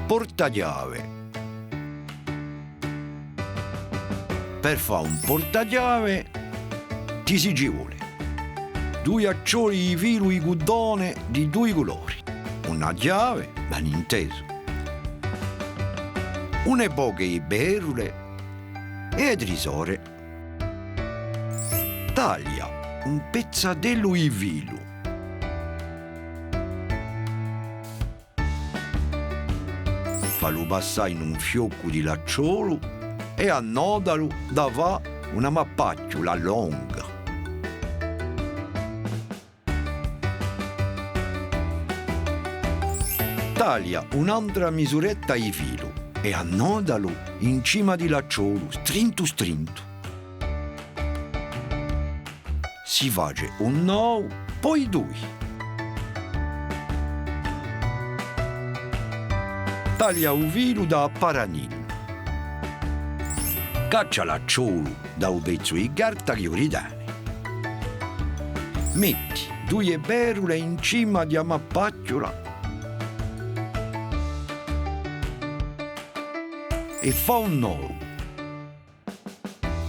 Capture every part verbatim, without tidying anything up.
portachiave. Per fà un portachiave ti si ci vole dui accioli di filu di cuttone di dui culori, una chiave, ben intesu, une poche di perule è e trisore. Taglia un pezzatellu di filu. Fallu passà in un fioccu di lacciolu è annodalu da fà una mappacciula longa. Taglia un'antra misuretta di filu è annodalu in cima di lacciolu, strintu strintu. Si face un nodu, poi dui. Taglia u filu da a paranilla. Caccia l'acciolu da u pezzu di carta chì u ritene. Metti duie perule in cima di a mappacciula è fà un nodu.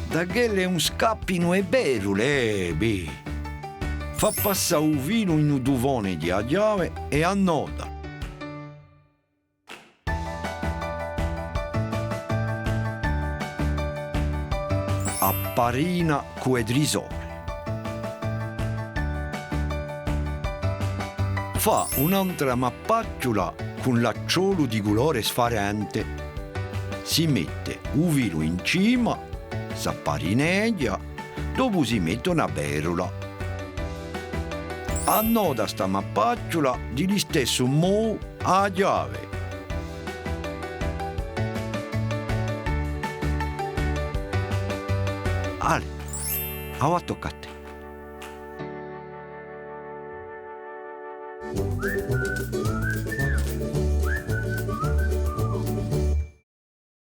Da ch'elle ùn scappinu e perule, eh, bè. Fà passà u filu in u tufone di a chiave è annoda. Apparina cù e trisore. Fà un'antra mappacciula cù l'acciolu di culore sfarente. Si mette u filu in cima, s'apparineghja, dopu si mette una perula. Annoda sta mappacciula di listessu modu à a chiave. Allez, avà tocca à tè.